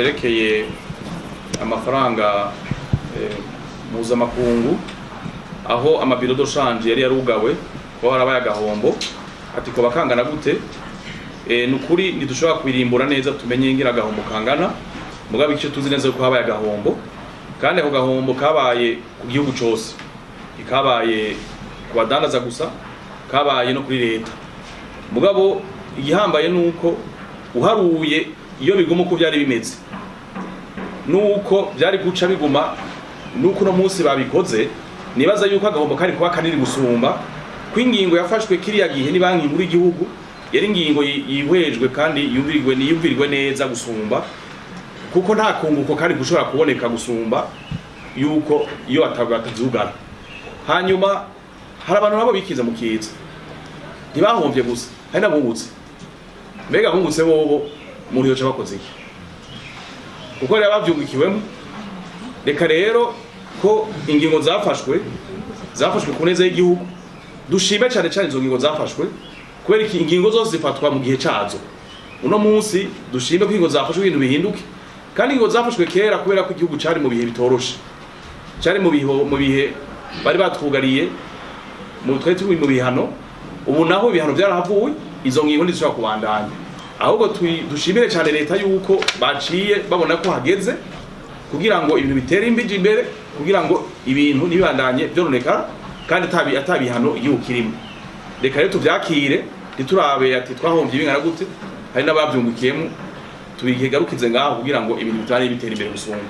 Yerekeye amafaranga mpuzamakungu, aho ama bureaux de change yari yarugawe ko harabaye agahombo, ati ko bakangana gute? Nukuri ntidushobora kubirimbura neza tumenye ingene agahombo kangana, mugabo icyo tuzi neza ko habaye agahombo, kandi ako gahombo kabaye ku gihugu cose, ntikabaye ku badandaza gusa, kabaye no kuri leta. Mugabo igihambaye nuko uharuye iyo biguma uko byari bimeze, nuko byari guca biguma, nuko uno munsi babikoze, nibaza yuko agahombo kari kuba kanini gusumba ko ingingo yafashwe kiriya gihe ni Banki Nkuru y'igihugu yari ingingo yihwejwe kandi yumvirwe niyumvirwe neza gusumba, kuko nta kunguko kari gushobora kuboneka gusumba yuko iyo batavyugara. Hanyuma hari abantu nabo bikiza mu kiza, ntibahomvye gusa, hari n'abungutse. Mbega bungutse bobo umuntu yoca bakoze iki? Kuko rero bavyungukiwemo. Reka rero ko ingingo zafashwe zafashwe ku neza y'igihugu, dushime cyane cyane izo ngingo zafashwe, kubera iki? Ingingo zose zifatwa mu gihe cazo. Uno munsi dushime ko ingingo zafashwe, ibintu bihinduke. Kandi ingingo zafashwe kera kubera ko igihugu cari mu bihe bitoroshe, cari mu bihe bari batwugariye, mu twari turi mu bihano. Ubu naho ibihano byarahavuye, izo ngingo ntizishobora kubandanya. Ahubwo dushimire cyane leta yuko baciye babona ko hageze kugira ngo ibintu bitere imbije imbere, kugira ngo ibintu ntibibandanye byononekara kandi atabihano igihugu kirimo. Reka rero tuvyakire, ntiturabe ati twahomvye bingana gute, hari n'abavyungukiyemo. Tubigarukize ngaho kugira ngo ibintu bitari bitera imbere gusumba.